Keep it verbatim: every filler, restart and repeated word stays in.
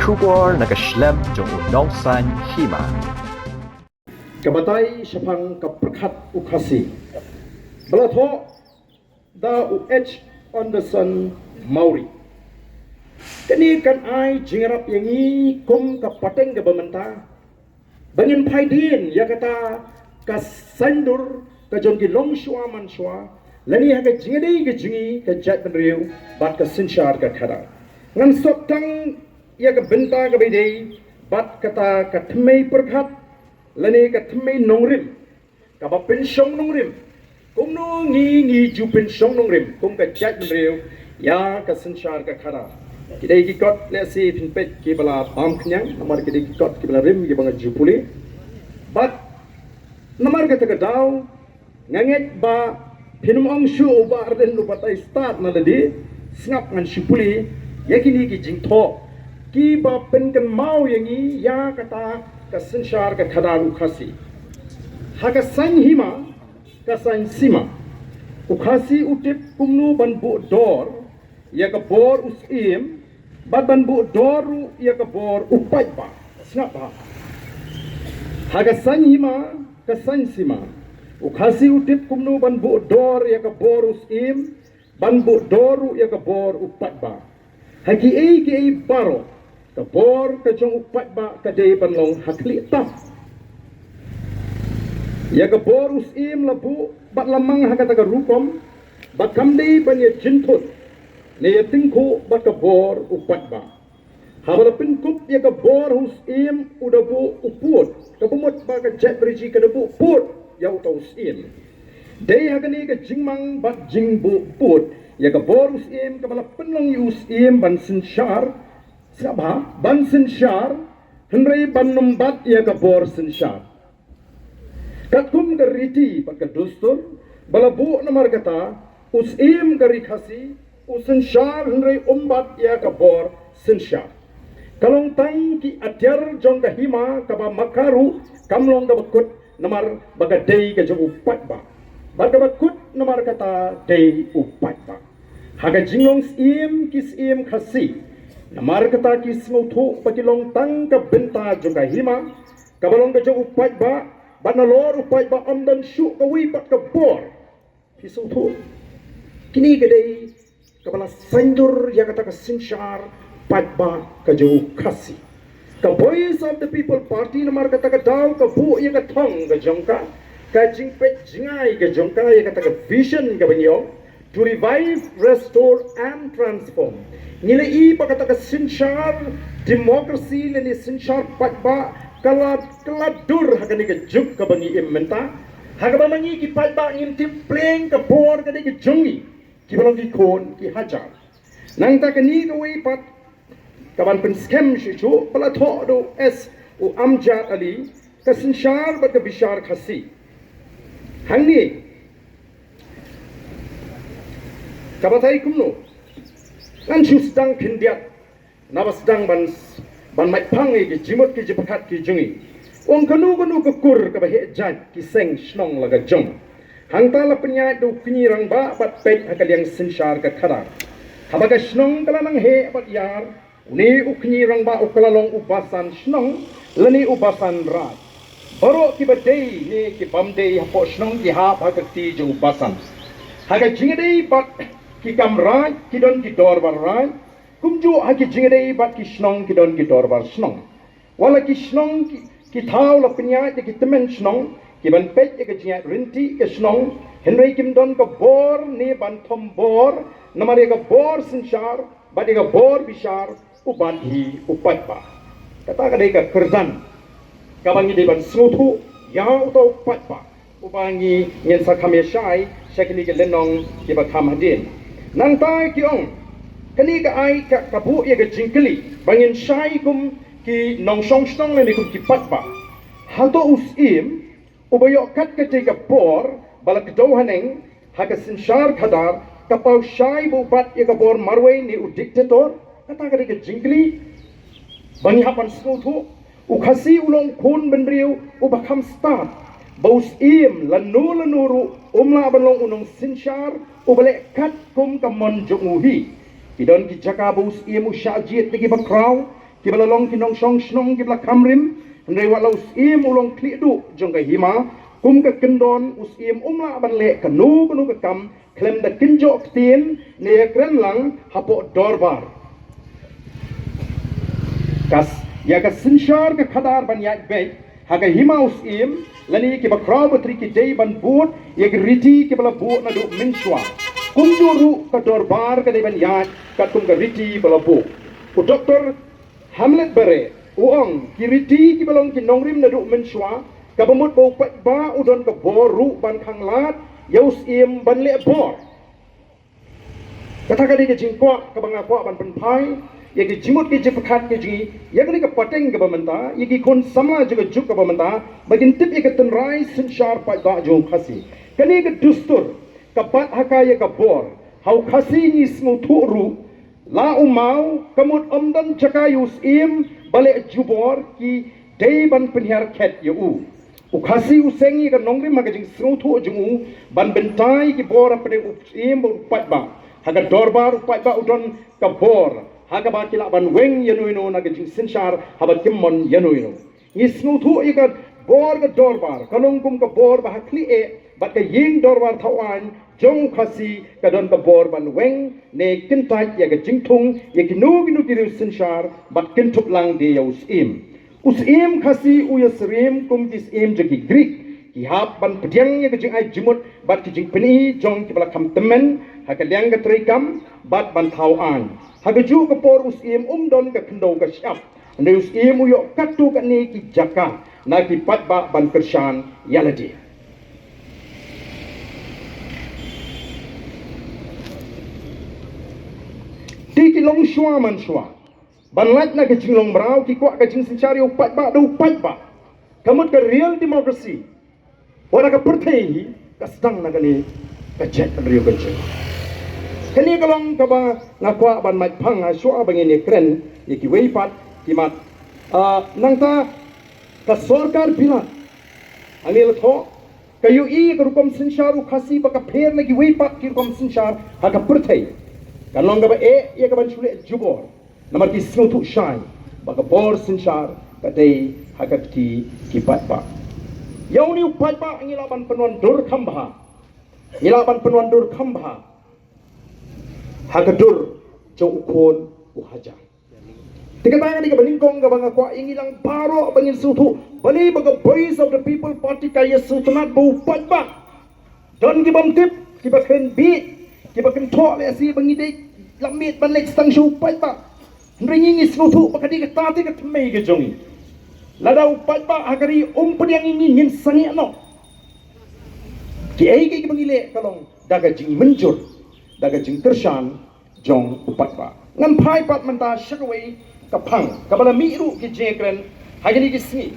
Khubor na ka shlem jong u nongsaiñ hima. Ka batai shaphang ka pyrkhat u Khasi ba la thoh da u H Anderson Mawrie. Kane kan ai jingïarap ïa ngi kum ka pateng kaba mynta ba ngin phai dien ïa kata ka saiñdur ka jong ki longshuwa manshuwa lane ha ka jingïadei ka jong ngi ka jaitbynriew bad ka synshar ka khadar. Ngan sot tang ïa ka bynta kaba ïadei bad kata ka thymmei pyrkhat lane ka thymmei nongrim kaba pynshong nongrim. Kumno ngi ngi ju pynshong nongrim kum ka jaitbynriew ïa ka synshar ka khadar? Ki dei ki kot, lehse phin peit kiba la bam khñiang namar ki dei ki kot kiba la rim kiba nga ju pule. Bad namar kata ka daw nga ngeit ba phin ym ong shuh u Bah Ardent u batai stad na lade. Sngap, ngan shu pule ïa kine ki jingthoh kiba pynkynmaw ïa ngi ïa kata ka synshar ka khadar u Khasi. Ha ka saiñ hima, ka saiñ sima, u Khasi u tip kumno ban buh dor ïa ka bor u syiem bad ban buh dor ruh ïa ka bor u paidbah. Sngap bha. Ha ka saiñ hima, ka saiñ sima, u Khasi u tip kumno ban buh dor ïa ka bor u syiem, ban buh dor ruh ïa ka bor u paidbah. Ha kiei kiei baroh, ka bor ka jong u paidbah ka dei ban long ha khlieh tam. Ïa ka bor u syiem la buh bad la mang ha kata ka rukom ba kam dei ban ïa jynthut ne ïa tyngkhuh bad ka bor u paidbah. Haba la pynkup ïa ka bor u syiem u da buh u pud, kaba mut ba ka jaitbynriew ka da buh pud ïa uta u syiem. Dei ha kane ka jingmang bad jingbuh pud ïa ka bor u syiem kaba la pynlong ïa u syiem ban synshar, sngap bha, ban synshar, hynrei ban ym bat ïa ka bor synshar. Katkum ka riti bad ka dustur ba la buh namar kata, u syiem ka Ri Khasi u synshar hynrei um bat ïa ka bor synshar. Ka long tang ki atiar jong ka hima kaba ma ka ruh kam long kaba kut namar ba ka dei ka jong u paidbah. Bad kaba kut namar kata dei u paidbah. Ha ka jinglong syiem ki syiem Khasi, namar kata ki sngewthuh ba ki long tang ka bynta jong ka hima kaba long ka jong u paidbah, bad nalor u paidbah ym don shuh kawei pat ka bor. Phi sngewthuh? Kine ka dei kaba la saiñdur ïa kata ka synshar paidbah ka jong u Khasi. Ka Voice of the People Party namar kata ka daw ka buh ïa ka thong ka jong ka, ka jingpeit jngai ka jong ka ïa kata ka vision kaba ngi ong to revive, restore and transform. Ngi la i ba kata ka synshar democracy lane synshar paidbah ka la, ka la dur ha kane ka juk kaba ngi im mynta, ha kaba ma ngi ki paidbah ngim tip pleng ka bor ka dei ka jong ngi kiba long ki khun ki hajar. Nangta kane kawei pat kaban pynskhem shuh shuh ba la thoh da u S, u Amjad Ali, ka synshar bad ka bishar Khasi. Hangne ka batai kumno? Ngan shu sdang khyndiat naba sdang ban, ban mait phang ïa ki jingmut ki jingpyrkhat ki jong ngi. Ong kano kano ka kur kaba heh jait ki seng shnong la ka jong. Hangta la pynïaid da u kñi rangbah bad peit ha ka liang synshar ka khadar. Haba ka shnong ka la nang heh bad ïar, une u kñi rangbah u ka la long u basan shnong lane u basan raid. Baroh kiba dei ne ki bym dei hapoh shnong ki hap ha ka kti jong u basan. Ha ka jingïadei bad ki kam raid ki don ki dorbar raid, kumjuh ha ki jingïadei bad ki shnong ki don ki dorbar shnong. Wat la ki shnong ki, ki thaw la pynïaid da ki tymmen shnong kiban peit ïa ka jingïaid ryntih ka shnong, hynrei kim don ka bor ne ban thombor namar ïa ka bor synshar bad ïa ka bor bishar u bat hi u paidbah. Kata ka dei ka kyrdan kaba ngi dei ban sngewthuh ïa uta u paidbah uba ngi, ngin sa kham ïa shai sha kine ki lynnong kiba kham hadien. Nangta ki ong, kane ka ai ka, ka buh ïa ka jingkylli ba ngin shai kum ki nongshong shnong lane kum ki paidbah. Hato u syiem uba ïoh kat katei ka bor ba la kdew haneng ha ka synshar khadar ka paw shai ba u bat ïa ka bor marwei ne u dictator? Kata ka dei ka jingkylli ba ngi hap ban sngewthuh. U Khasi u long khun bynriew uba kham stad ba u syiem lano lano ruh um lah ban long u nongsynshar uba leh kat kum ka mon jong u hi. Ki don ki jaka ba u syiem u shah jied da kiba khraw, kiba la long ki nongshong shnong kiba la kham rim, hynrei wat la u Syiem u long khlieh duh jong ka hima, kum ka kyndon u Syiem um lah ban leh kano kano ka kam khlem da kynjoh ktien ne ïakren lang hapoh dorbar. Ka s-, ïa ka synshar ka khadar ban ïaid beit ha ka hima u Syiem lane kiba khraw batri ki dei ban bud ïa ki riti kiba la buh naduh mynshuwa. Kumjuh ruh ka dorbar ka dei ban ïaid katkum ka riti ba la buh. U Doktor Hamlet Bareh u ong, ki riti kiba long ki nongrim naduh mynshuwa, kaba mut ba u paidbah u don ka bor ruh ban khanglad ïa u Syiem ban leh bor. Kata ka dei ka jingkwah kaba nga kwah ban pynphai ïa ki jingmut ki jingpyrkhat ki jong ngi ïa kane ka pateng kaba mynta, ïa ki khun samla jong ka juk kaba mynta, ba kin tip ïa ka tynrai synshar paidbah jong u Khasi. Kane ka dustur ka bat ha ka ïa ka bor. Ha u Khasi ngi sngewthuh ruh, la u maw, ka mut ym don jaka ïa u Syiem ba leh jubor, ki dei ban pynhiar khet ïa u. U Khasi u seng ïa ka nongrim ha ka jingsngewthuh jong u ban bynta ïa ki bor hapdeng u Syiem bad u paidbah. Ha ka dorbar u paidbah u don ka bor ha kaba ki lah ban weng ïano ïano na ka jingsynshar haba kim mon ïano ïano. Ngi sngewthuh ïa ka bor ka dorbar ka long kum ka bor ba ha khlieh eh bad ka ïing dorbar thaw aiñ jong u Khasi ka don ka bor ban weng ne kyntait ïa ka jingthung ïa kino kino ki riew synshar bad kynthup lang de ïa u Syiem. U Syiem Khasi u ïasyriem kum ki Syiem jong ki Greek, ki hap ban pdiang ïa ka jingai jingmut bad ki jingpyni jong kiba la kham tymmen ha ka liang ka treikam bad ban thaw aiñ. Ha kajuh ka por u Syiem um don ka khyndew ka shyiap. Hynrei u Syiem u ïoh katto katne ki jaka na ki paidbah ban kyrshan ïa lade. Te ki long shuwa man shuwa ban lait na ka jinglong mraw, ki kwah ka jingsynshar ïa u paidbah da u paidbah. Ka mut ka real democracy wat na ka pyrthei hi ka sdang na kane ka jaitbynriew ka jong ngi. Kane ka long kaba nga kwah ban mait phang ha shuwa ba ngin ïakren ïa kiwei pat ki mat. Ah, nangta ka sorkar bilat hangne la thoh ka ïohi ka rukom synshar u Khasi ba ka pher na kiwei pat ki rukom synshar ha ka pyrthei. Kan long kaba eh ïa ka ban shu leh jubor. Namar ki sngewthuh shai ba ka bor synshar ka dei ha ka kti ki paidbah. Ïa une u paidbah ngi lah ban pynwandur kham bha. Ngi lah ban pynwandur kham bha ha ka dur jong u khun u hajar. Te kata ka dei kaba nyngkong kaba nga kwah ïa ngi lang baroh ba ngin sngewthuh balei ba ka Voice of the People Party ka ïasngewtynnat ba u paidbah don ki bym tip, kiba kren bieit, kiba kynthoh lehse ba ngi dei lap miet ban leit tang sha u paidbah. Hynrei ngi ngi sngewthuh ba ka dei kata te ka thymmei ka jong ngi. Lada u paidbah ha ka ri um pdiang ïa ngi ngin sangeh noh. Kiei kiei kiba ngi leh ka long da ka jingmynjur, da ka jingkyrshan jong u paidbah. Ngan phai pat mynta sha kawei ka phang kaba la mih ruh ki jingkren ha kine ki sngi.